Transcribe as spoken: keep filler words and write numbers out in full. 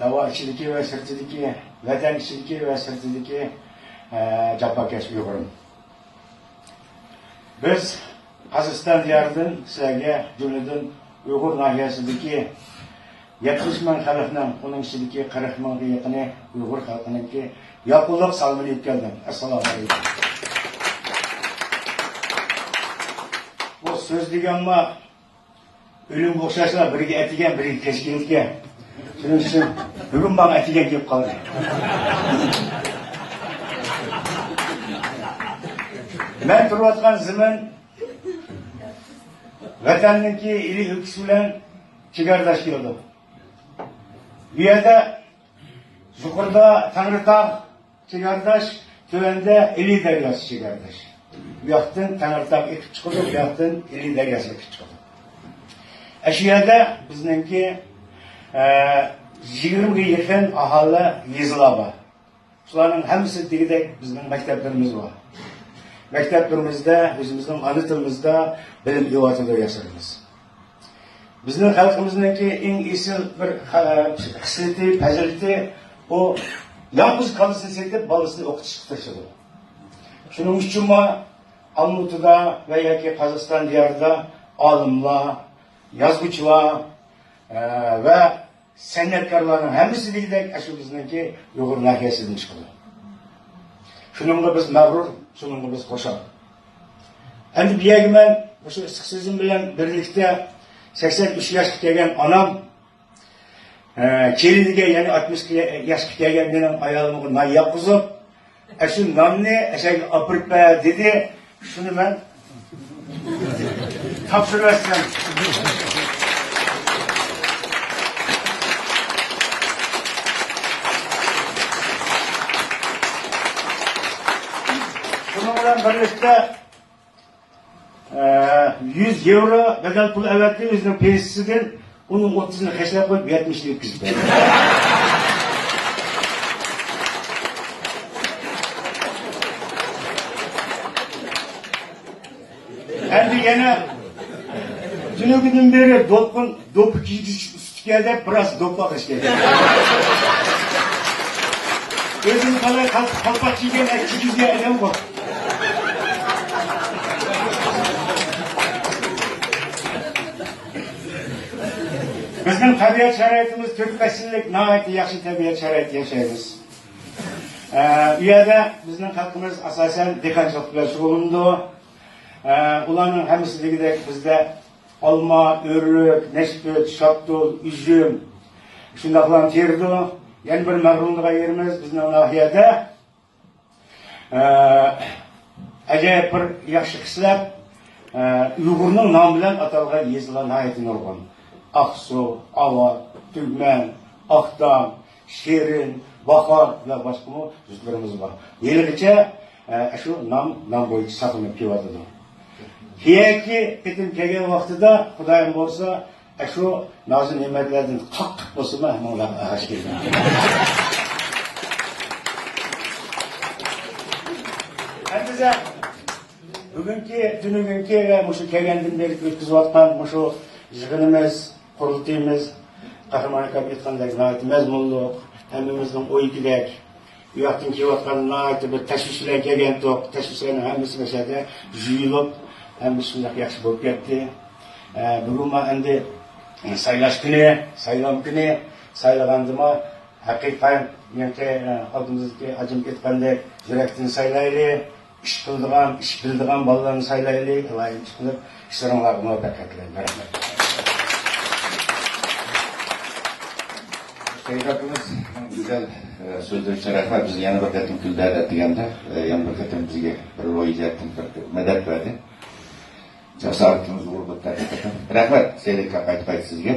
داۋا ئىچىدىكى ۋە سىرتىدىكى، ۋەتەن ئىچىدىكى ۋە سىرتىدىكى، ئە، جاپاكەش ئۇيغۇرۇم. بىز قازاقىستان دىيارىدىن سىلەرگە، جۈملىدىن ئۇيغۇر ناھىيەسىدىكى يەتمىش مىڭ خەلقنىڭ، ئۇنىڭ ئىچىدىكى قىرىق مىڭغا يېقىنى ئۇيغۇر خەلقىنىڭكى ياقۇنلۇق سالىمىنى يېتىپ كەلدىم. ئەسسالامۇ ئەلەيكۇم. بۇ سۆز دېگەنمۇ ئۆلۈمگە ئوخشاشلا، بىرىگە ئەتىگەن، بىرىگە كەچ كېلىدىكەن. شۇنىڭ ئۈچۈن بۈگۈن ماڭا ئەتىگەن كېلىپ قالدى. مەن تۇرۇۋاتقان زېمىن ۋەتەننىڭكى ئىلى ئۆلكىسى بىلەن چېگراداش كېلىدۇ. بۇ يەردە يۇقىرىدا تەڭرىتاغ چېگراداش، تۆۋەندە ئىلى دەرياسى چېگراداش. بۇ ياقتىن تەڭرىتاغ ئېقىپ چىقىدۇ، بۇ ياقتىن ئىلى دەرياسى ئېقىپ چىقىدۇ. ئەشۇ يەردە بىزنىڭكى، ئە، يىگىرمىگە يېقىن ئاھالە يېزىلار بار. شۇلارنىڭ ھەممىسى دېگۈدەك بىزنىڭ مەكتەپلىرىمىز بار. مەكتەپلىرىمىزدە ئۆزىمىزنىڭ ئانا تىلىمىزدا بىلىم ئېلىۋاتىدۇ ياشلىرىمىز. بىزنىڭ خەلقىمىزنىڭكى ئەڭ ئېسىل بىر، ئە، خىسلىتى، پەزىلىتى، ئۇ يالغۇز كالىسىنى سېتىپ، بالىسىنى ئوقۇتۇشقا تىرىشىدۇ. شۇنىڭ ئۈچۈنمۇ ئالمۇتىدا ۋە ياكى قازاقىستان دىيارىدا ئالىملار، يازغۇچىلار، ئە، ۋە سەنئەتكارلارنىڭ ھەممىسى دېگۈدەك ئاشۇ بىزنىڭكى ئۇيغۇر ناھىيەسىدىن چىقىدۇ. شۇنىڭغا بىز مەغرۇر، شۇنىڭغا بىز خۇشال. ئەمدى بۇ يەرگە مەن مۇشۇ ئىسسىق سۆزۈم بىلەن بىرلىكتە سەكسەن ئۈچ ياشقا كەلگەن ئانام، ئە، كېلىنىگە، يەنى ئاتمىش ياشقا كەلگەن مېنىڭ ئايالىمغا نان ياققۇزۇپ، ئەشۇ ناننى ئەشەگە ئاپىرىپ بەر دېدى. شۇنى مەن تاپشۇرۇۋەتسەم. شۇنىڭ بىلەن بىرلىكتە، ئە، يۈز ياۋرو بەدەل پۇل ئەۋەتتى ئۆزىنىڭ پېنسىيىسىدىن. ئۇنىڭ ئوتتۇزىنى خەجلەپ قويۇپ، يەتمىشنى ئۆتكۈزۈپ بەردى. ئەمدى يەنە تۈنۈگۈندىن بېرى دولقۇن دوپپا كىيگۈزۈش ئۈستىگە دەپ بىراز دوپپا قىلىش كېرەك. ئۆزىمىز قالاي قال-، قالپاق كىيگەن كىيگۈزگەن ئادەم بار. بىزنىڭ تەبىئەت شارائىتىمىز تۆت پەسىللىك، ناھايىتى ياخشى تەبىئەت شارائىتىدا ياشايمىز. ئە، ئۇ يەردە بىزنىڭ خەلقىمىز ئاساسەن دېھقانچىلىق بىلەن شۇغۇللىنىدۇ. ئە، ئۇلارنىڭ ھەممىسى دېگۈدەك بىزدە ئالما، ئۆرۈك، نەشپۈت، شاپتۇل، ئۈزۈم شۇنداقلارنى تېرىيدۇ. يەنە بىر مەغرۇرلىنىدىغان يېرىمىز بىزنىڭ ناھىيەدە ئە، ئەجەيىپ بىر ياخشى خىسلەت، ئە، ئۇيغۇرنىڭ نامى بىلەن ئاتالغان يېزىلار ناھايىتى نۇرغۇن. ئاقسۇ، ئاۋات، تۈگمەن، ئاقتام، شېرىن، باخار ۋە باشقىمۇ يۇرتلىرىمىز بار. ھېلىغىچە، ئە، شۇ نام، نام بويىچە ساقلىنىپ كېلىۋاتىدۇ. كېيىنكى قېتىم كەلگەن ۋاقتىدا، خۇدايىم بۇيرۇسا، ئاشۇ نازۇ نېمەتلەردىن قاققىق بولسىمۇ ھەممىڭلارغا ئاغاچ كېلىمەن. ئەمدى بۈگۈنكى، تۈنۈگۈنكى ۋە مۇشۇ كەلگەندىن بېرى ئۆتكۈزۈۋاتقان مۇشۇ يىغىنىمىز، قۇرۇلتىيىمىز، قەھرىمان ئاكام ئېيتقاندەك، ناھايىتى مەزمۇنلۇق، ھەممىمىزنىڭ ئويىدىكىدەك، ئۇ ياقتىن كېلىۋاتقان ناھايىتى بىر تەشۋىش بىلەن كەلگەنتۇق. تەشۋىشلەرنىڭ ھەممىسى مەشەدە جۇيۇلۇپ، ھەممىسى شۇنداق ياخشى بولۇپ كەتتى. ئە، بۈگۈنمۇ ئەمدى سايلاش كۈنى، سايلام كۈنى، سايلىغاندىمۇ ھەقىقەن، يەنى، ئە، ئالدىمىزدىكى ھاجىم ئېيتقاندەك، يۈرەكتىن سايلايلى، ئىش قىلىدىغان، ئىش بىلىدىغان بالىلارنى سايلايلى، ئىلاھىم ئىش قىلىپ، ئىشلىرىڭلارغا مۇۋەپپەقىيەت تىلەيمەن. رەھمەت. سەيىد ئاكىمىز گۈزەل، ئە، سۆزلىرى ئۈچۈن رەھمەت. بىزنى يەنە بىر قېتىم كۈلدۈرۈپ دېگەندە، ئە، يەنە بىر قېتىم بىزگە بىر روھىي جەھەتتىن بىر مەدەت بەردى. جاسارىتىمىز ئۇرغۇتتى ھەقىقەتەن. رەھمەت، سەيىد ئاكا، قايتا قايتا سىزگە.